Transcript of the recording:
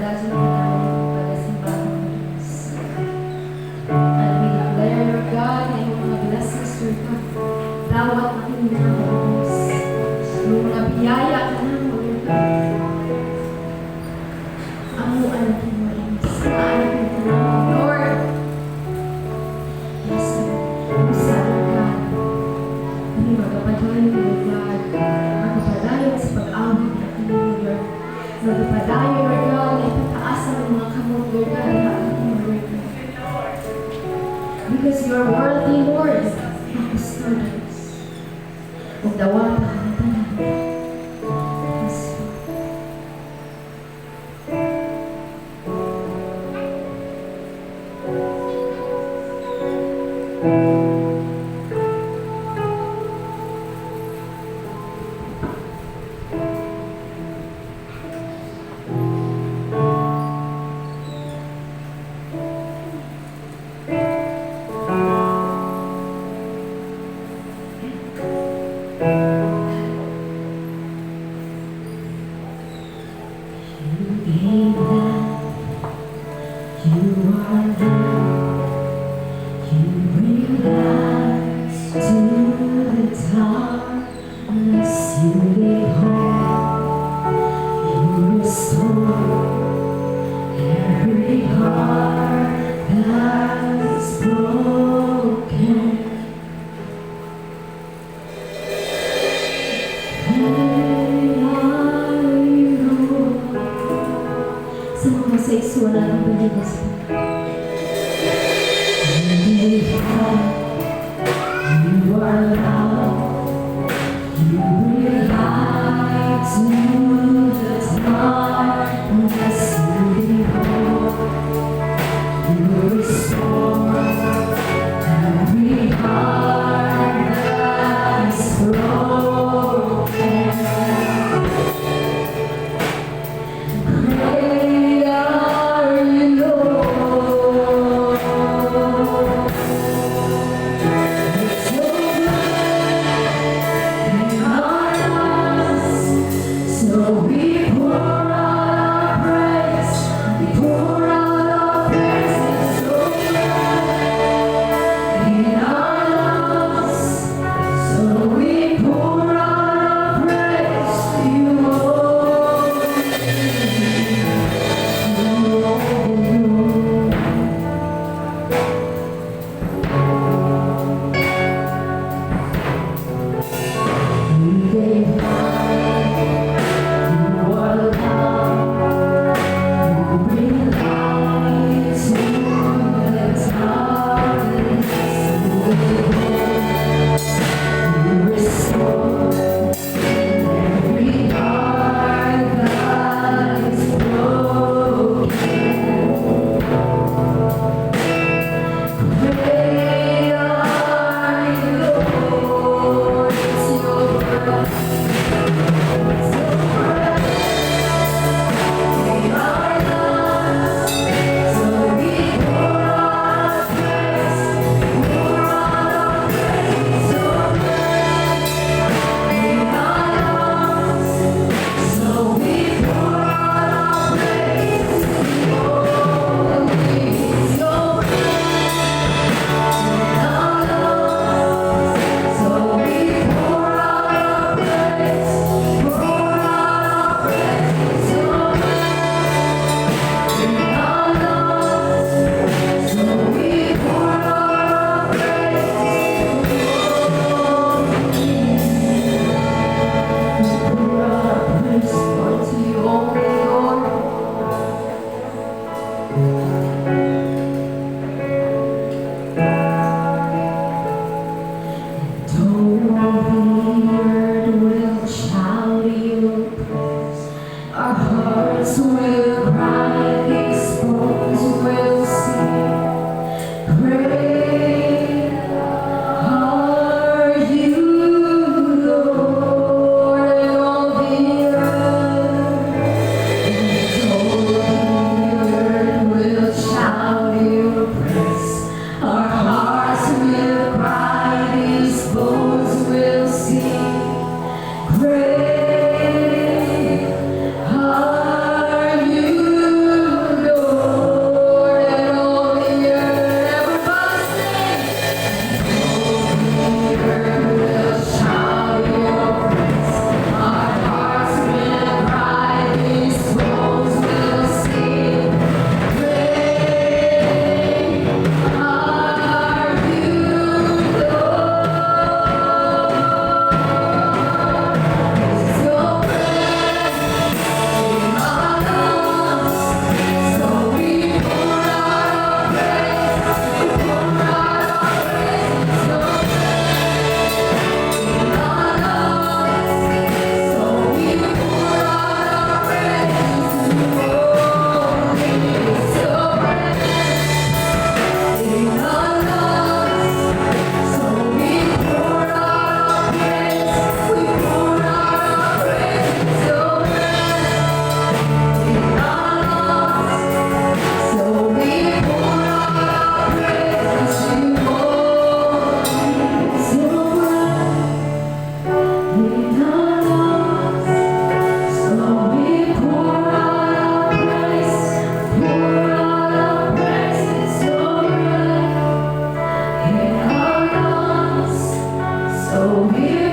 Pagpadayon namin pagasimba mo, Diyos. And we declare, Lord God, na imong mga blessings, Lord God, dawat na kini namo, Diyos. Imong mga biyaya ka namo, Lord God. Amo ang kini, Diyos. Naanak nito namo, Lord. Yes, Lord. Musa, Lord God. Kami magapadayon, Lord God. Magapadayon sa pag-awit na kini, Lord. Magapadayon, Lord God, na ipataas ang mga kamot, Lord God, na kini, Lord God. Because you are worthy, Lord, of Diyos. Ug dawata kami tanan. Yes, Lord. You gave life, you are love, you bring light to the darkness, you gave hope, you restore every heart that is broken. Great are you, Lord. Sa mga sa isuwa natin pagigos. You gave life, you are love, you bring light to the darkness, you give hope, you restore every heart that is broken. Great are you, Lord. It's your breath in our lungs, so we pour out our praise. We pour out our praise. It's your breath in our lungs, so we pour out our praise to you only. You only, Lord. You gave life, you are love, you bring light to the darkness, you give hope, you restore every heart that is broken. Great are you, Lord. It's your breath, it's your breath in our lungs. So we pour out our praise, pour out our praise. It's your breath in our lungs. So we pour out our praise to you only. It's your breath in our lungs. So we pour out our praise, pour out our praise. It's your breath in our lungs. So we pour out our praise to you only. We pour out our praise, Lord, to you only, Lord. And all the earth will shout your praise. Our hearts will cry, these bones will sing. Great are you, Lord, and all the earth, and all the earth will shout your praise. Our hearts will cry, these bones will sing. Great are you, So beautiful.